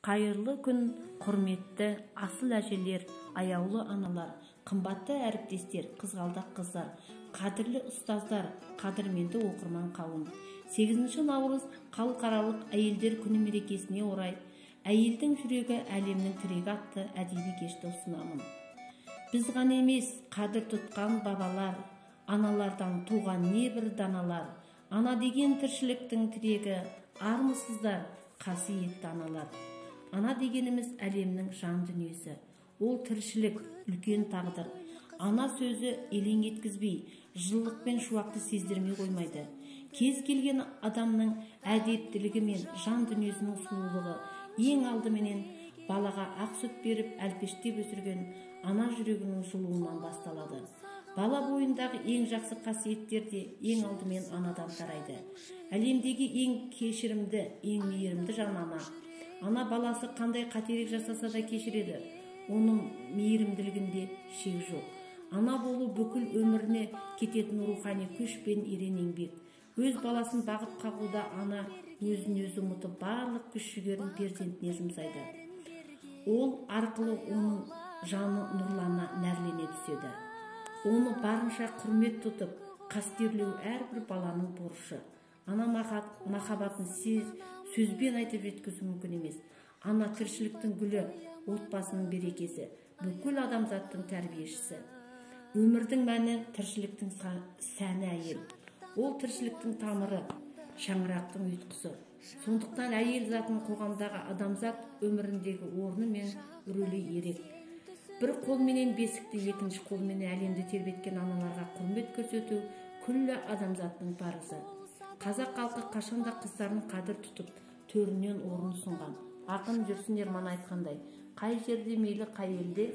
Қайырлы күн, құрметті асыл әжелер, аяулы аналар, қымбатты әріптестер, қызғалдақ қыздар, қадірлі ұстаздар, қадірменді оқырман қауым. 8 наурыз халықаралық әйелдер күні мерекесіне орай «Әйелдің жүрегі әлемнің тірегі» атты әдеби кешті ұсынамын. Біз ғана емес, қадір тұтқан бабалар, аналардан туған небір даналар, ана деген тіршіліктің тірегі, армысыздар, қасиетті аналар. Ана дегеніміз әлемнің жан дүниесі. Ол тіршілік, үлкен тағдыр. Ана сөзі елең еткізбей, жылылық пен шуақты сездірмей қоймайды. Кез келген адамның әдептілігі мен жан дүниесінің сұлулығы ең алдыменен балаға ақ сүт беріп, әлпештеп өсірген ана жүрегінің жылуынан басталады. Бала бойындағы ең жақсы қасиеттер де ең алдымен анадан тарайды. Әлемдегі ең кешірімді, ең мейірімді жан ана. Ана баласы қандай қателік жасаса да кешіреді. Оның мейірімділігінде шек жоқ. Ана болу бүкіл өміріне кететін рухани күш пен ерен еңбек. Өз баласын бағып қағуда ана өзін өзі ұмытып, барлық күш жігерін перзентіне жұмсайды. Ол арқылы оның жаны нұрлана, нәрлене түседі. Оны барынша құрмет тұтып, қастерлеу әрбір баланың борышы. Ана махаббатын сөзбен айтып жеткізу мүмкін емес. Ана тіршіліктің гүлі, отбасының берекесі, бүкіл адамзаттың тәрбиешісі. Өмірдің мәні, тіршіліктің сәні әйел. Ол тіршіліктің тамыры, шаңырақтың ұйытқысы. Сондықтан әйел затының қоғамдағы, адамзат өміріндегі орны мен рөлі ерек. Бір қолменен бесікті, екінші қолмен әлемді тербеткен аналарға құрмет көрсету күллі адамзаттың парызы. Қазақ халқы қашанда қыздарын қадір тұтып, төрінен орын ұсынған. Ақын Жүрсін Ерман айтқандай, қай жерде, мейлі қай елде,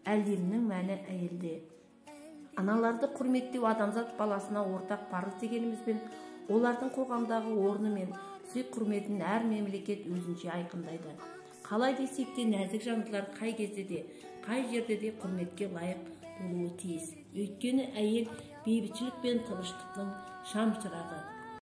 әлемнің мәні әйелде. Аналарды құрметтеу адамзат баласына ортақ парыз дегенімізбен, олардың қоғамдағы орны мен сый құрметін әр мемлекет өзінше айқындайды. Қалай десек те, нәзік жандылар қай кезде де, қай жерде де құрметке лайық болуы тиіс. Өйткені әйел бейбітшілік пен тыныштықтың шамшырағы.